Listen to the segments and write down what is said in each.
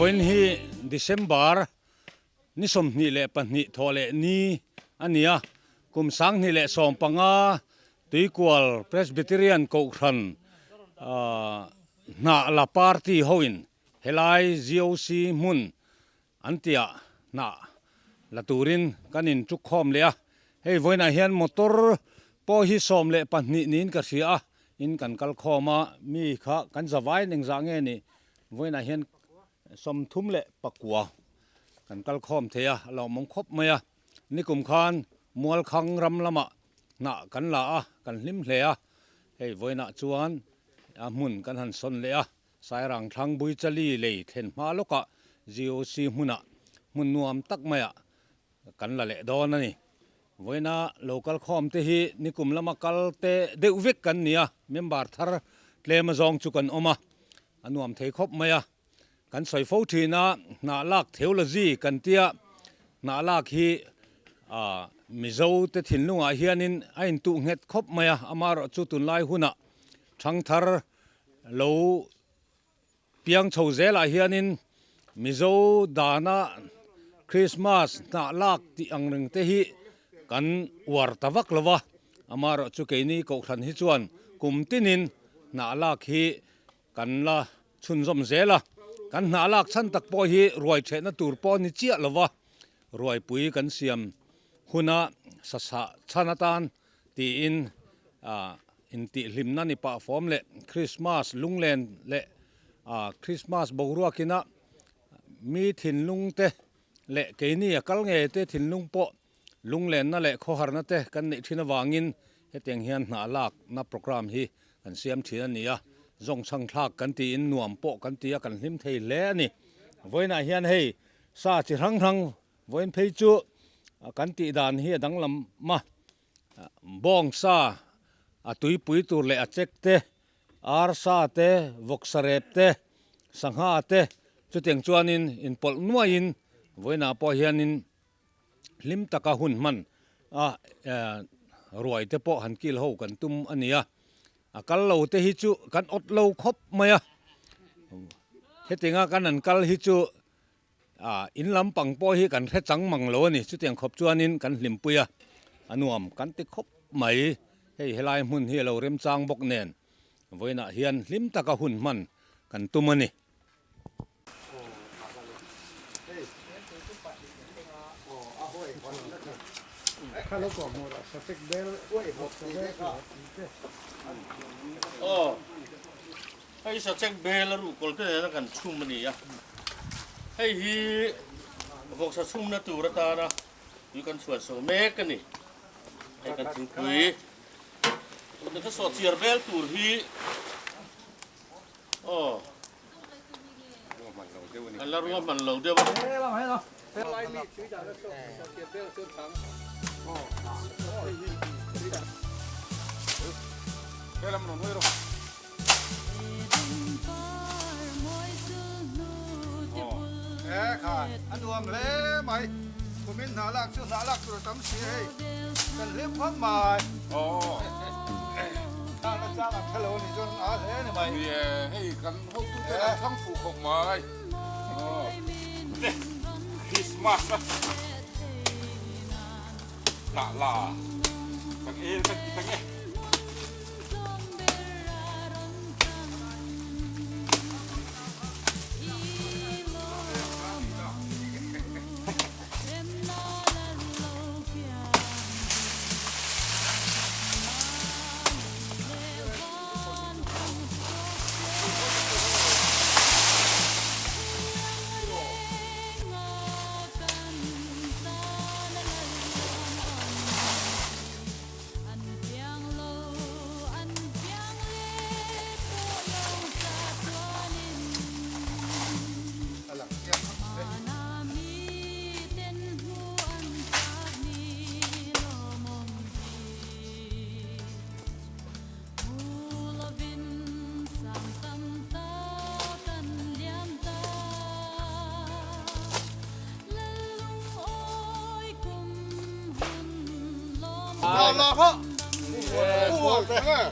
Vawiin hi December ni 22 thawh leh ni a ni a, kum 2015 Tuikual Presbyterian Kohhran hnah la party hoin helai GOC hmun an tiah hnah la turin kan intuk khawm leh a, hei vawiinah hian motor pawh hi 12 niin ka hria a, in kan kal khawm a, mi kha kan zavai engzah nge ni vawiinah hian 39 kan kal khawm thei a, a lawmawm khawp mai a, nikum khan Mualkhang ram lamah hnah kan la a, kan hlim hle a, hei vawiinah chuan a hmun kan han sawn leh a. Sairang thlang Buichali lei thlen hma lawkah GOC hmunah hmun nuam tak maiah kan la leh dawn a ni. Vawiina lo kal khawm te hi nikum lama kal te deuh vek kan ni a, member thar tlem azawng chu kan awm a, a nuam thei khawp mai a. Kan sawi fo thin a, hnah lak theology kan tia, hnah lak hi Mizo te thinlungah hianin a intuh nghet khawp mai a, amaherawhchu tunlai hunah thangthar Lo piang chho zelah hianin Mizo dana Christmas hnah lak tih ang reng te hi kan uar ta vak lo va, amaherawh chu keini Kohhran hi chuan kum tinin hnah lak hi kan la chhunzawm zel a, kan hnah lak chhan tak pawh hi ruai thehna tur pawh a ni chiah lo va, ruaipui kan siam huna sasah chhan atan tiin intihhlimna ni pah fawm leh Krismas lunglen leh Krismas boruakina mi thinlung te leh keini a kal ngei te thinlung pawh lunglenna leh khawharna te kan neih thin avangin hetiang hian hnah lakna programme hi kan siam thin a ni a, zawngchhang thlak kan tiin nuam pawh kan ti a, kan hlim thei hle a ni. Vawiinah hian hei sa chi hrang hrang vawiin phei chu kan tih dan hi a danglam a. Bawngsa a tuipui tur leh a chek te, arsa te, vawksa rep te, sangha te chutiang chuanin inpawlh nuaiin vawiinah pawh hianin hlim taka hun hman a ruai te pawh han kil ho kan tum a ni a. A kal lo te hi chu kan awt lo khawp mai a, hetianga kan han kal hi chu A, in lampang pawh hi kan hre chang mang lo a ni. Chutiang khawp chuanin kan hlimpui a, a nuam kan ti khawp mai. Hei helai hmun hi a lo remchang bawk nen vawiinah hian hlim taka hun hman kan tum a ni. Hei sachek bel a ruhkawl te nena kan chhum a ni a, hei hi vawksa chhumna tur atana tui kan chhuan so mek a ni. Hei kan thingpui ka sawh chiar bel tur hi aw kan la ruahman lo deuh a. A nuam hle mai, kumin hnah lak chu hnah lak tur a tam si hei, kan hlim khawp mai. Hnahna chang an hrelo a nih chuan a hle a ni mai. Ni e, hei kan hotute an thlang fuh khawp mai. Christmas a hnah la kan el kan ti ta nge.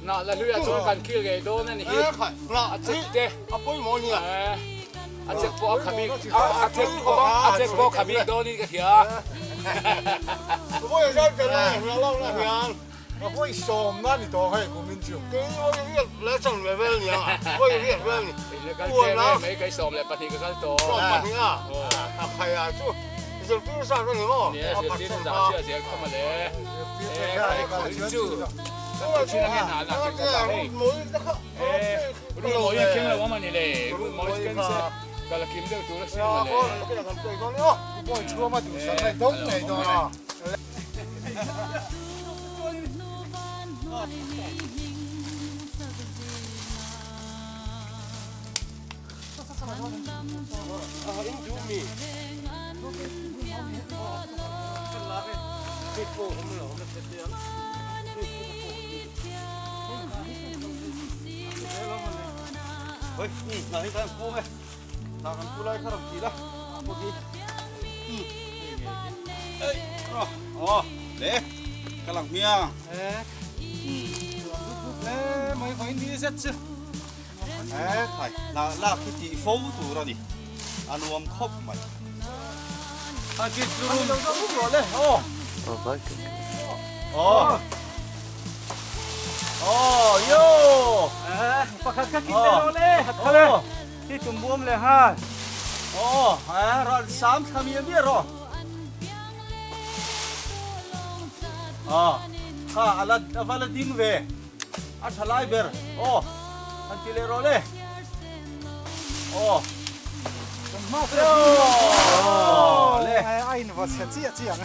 Hnah la hluiah chuan kan khil ngei dawn a ni hi. A chek te. A chek pawh a kha bik a chek pawh a chek pawh a kha bik dawnin ka hria. Kal tlem em mai kai 12 ka kal tawh. Nia zirtir zah chiah zel kha mawle. E kai khawi chu kan ti thin ange hna lah kan dah hei. E rul mawi an keng lo a mawni le rul mawi chu keng se kal a kim deuh tur a sin mawle. He khai hnah lak hi tih fo tur a ni, a nuam khawp mai. A kit chu rum rum rawh le aw. Aw. Aw yo. Pakhat kha kit le rawh le. Pakhat kha le. Hi tum buam le ha. Aw, ral sam thla mia mia rawh. Aw, kha ala avala ding ve. A tha lai ber aw han ti leh rawh le aw le a in va chhe chiah chiah ang.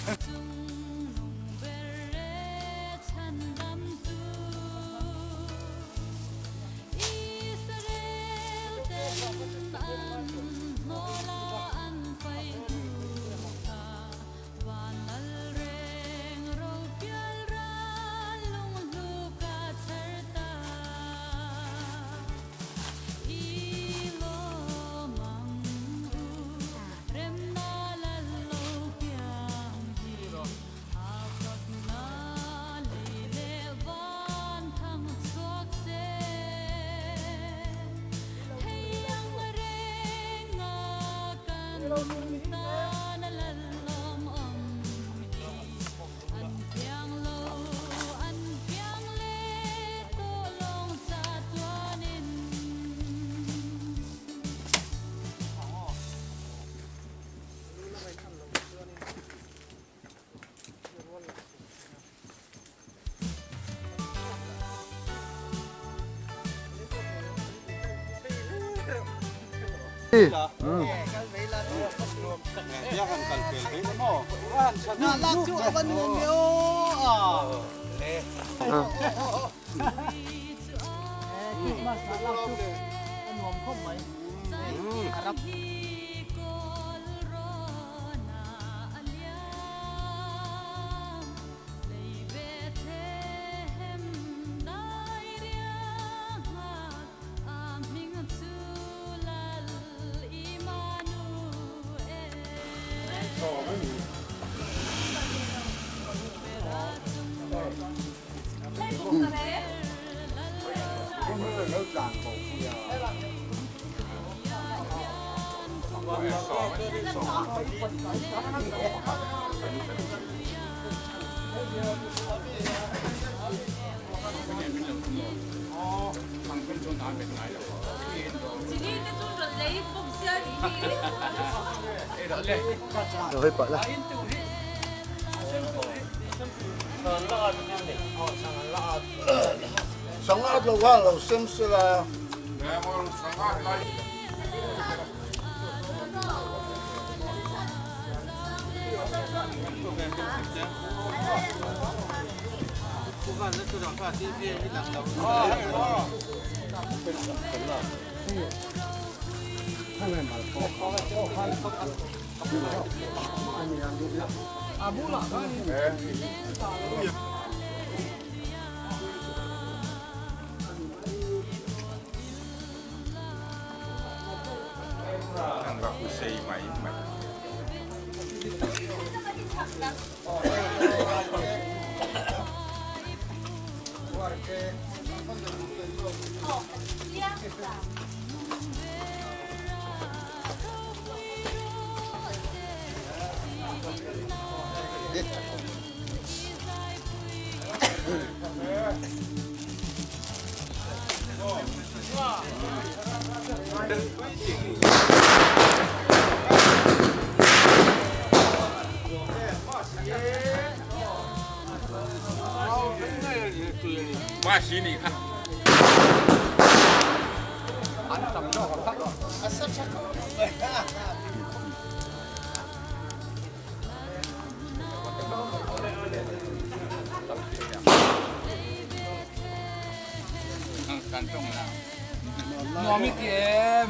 Nuam i ti em?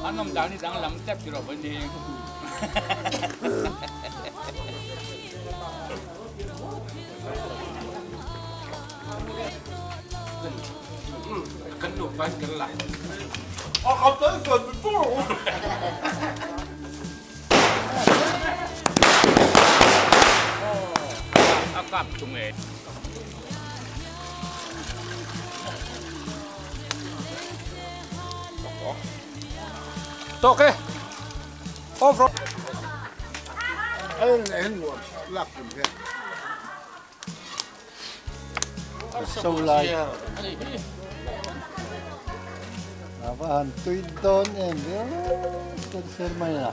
An awm dan hi danglam tep ti rawh ni. Kan nupa in kan la. A kap chung e. Tawk e. Off rawh. So lai. A va han tui dawn em ve ser ser mai a.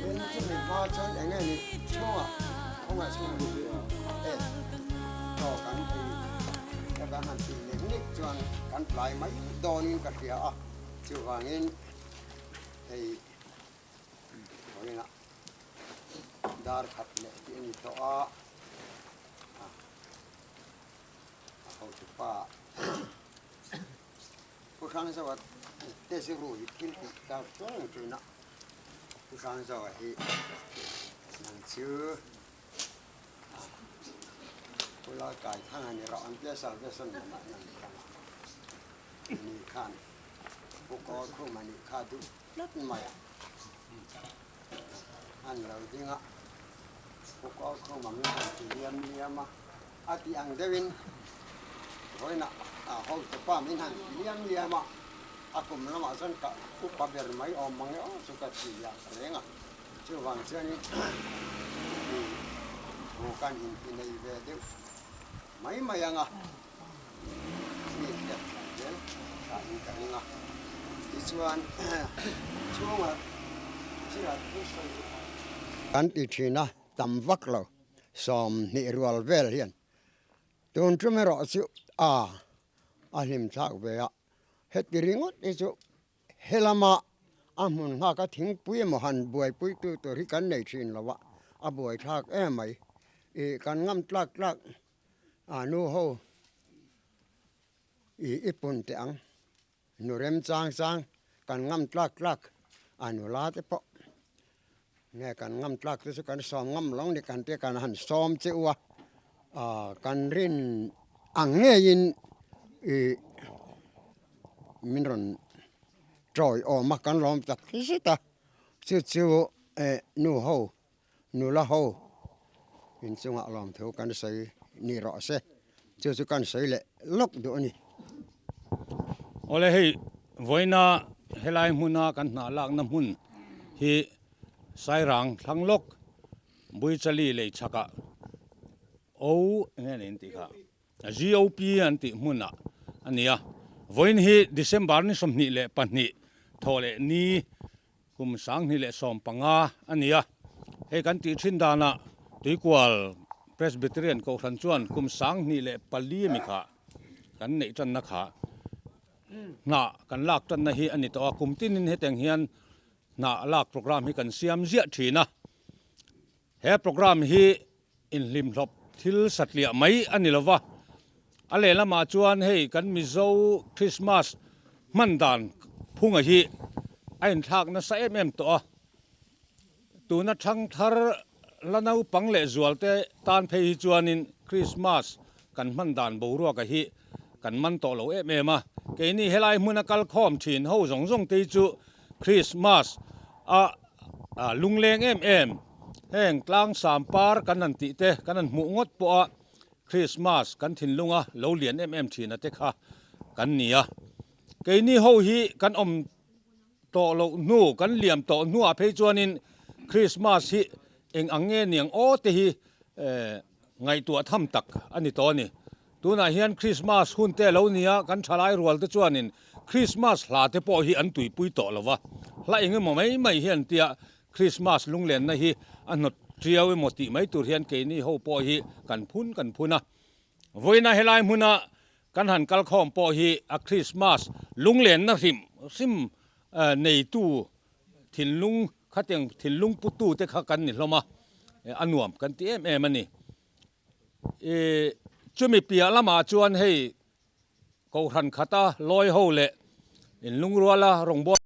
Tin, chumi hma chuan eng nge ni chhungah khawngaih chhung ni e chaw kan ei e kan han tih nek nek chuan kan tlai mai dawnin ka hria a, chuvangin hei vawiinah dar khat leh tih a ni tawh a, a hotupa Pu Hrangzawa te zirru hi thil tih tar chuang thin a, Pu Hrangzawa hi nang chu Pu Lalkaithanga ni rawh an tia salvation lamah nang khan ni khan Pu Kawlkhuma nih kha duh tlat mai a, an lo ding a, Pu Kawlkhuma min rawn ti liam liam a. A tih ang deuhin vawiinah a hotupa min han ti liam liam a, a kum lamah chuan ka upa ber mai awm mang e aw chu ka ti a reng a, chuvang chuanin mi thu kan inti nei ve deuh mai mai ang a, mi hriat thiam zel thain ka ring a, tichuan chhunga thil a thu sawi chu kan ti thin a, tam vak lo. 20 rual vel hian tun tum erawh chu a a hlim thlak ve a, heti ringawt hi chu helama a hmun nghak a thingpui emaw han buaipui tu tur hi kan nei thin lo a, a buai thlak em mai ih kan ngam tlak tlak a nu ho ih i pun teh ang. Nu rem chang chang kan ngam tlak tlak a nula te pawh nge kan ngam tlak te chu kan sawm ngam lo ni kan tia kan han sawm che u a ah kan rin ang ngeiin ih min rawn tawi awm a kan lawm tak zet a chu chu eh nu ho nula ho inchungah lawmthu kan sawi ni rawh se chu chu kan sawi leh lawk duh a ni. Awle hei vawiina helai hmuna kan hnah lakna hmun hi Sairang thlang lawk Buichali lei chhakah O eng nge ni an tih kha GOP an tih hmunah a ni a, vawiin hi December ni 22 thawh leh ni Kum 2015 a ni a, hei kan tih thin danah Tuikual Presbyterian Kohhran chuan kum 2004 ami kha kan neih tanna kha hnah kan lak tanna hi a ni tawh a, kum tinin heteng hian hnah lak programme hi kan siam ziah thin a, he programme hi inhlimhlawp thil satliah mai a ni lova, a lehlamah chuan hei kan Mizo Christmas hman dan phunga hi a inthlak nasa em em tawh a, tuna thangthar la naupang leh zualte tan phei hi chuanin Christmas kan hman dan boruaka hi kan man tawh lo em em a, keini helai hmuna kalkhawm thin ho zawng zawng te hi chu Christmas a lungleng em em. Heng tlang sam par kan han tih te kan han hmuh ngawt pawh a Christmas kan thinlunga lo lian em em thin a te kha kan ni a. Keini ho hi kan awm tawh loh hnu, kan liam tawh hnuah phei chuanin Christmas hi eng ang nge niang aw te hi ngaihtuah tham tak a ni tawh a ni. Tunah hian Christmas hun te a lo ni a, kan thalai rual te chuanin Christmas hla te pawh hi an tuipui tawh lo va, hla eng emaw mai mai hian tia Christmas lunglenna hi a hnawt tiau emaw tih mai tur hian keini ho pawh hi kan phun kan phun a. Vawiina helai hmuna kan han kal khawm pawh hi a Christmas lunglenna hrim hrim neitu thinlung khatiang thinlung putu te kha kan ni hlawm a, a nuam kan ti em em a ni. I chumi piah lamah chuan hei Kohhran khata lawi ho leh inlungruala rawngbawltu.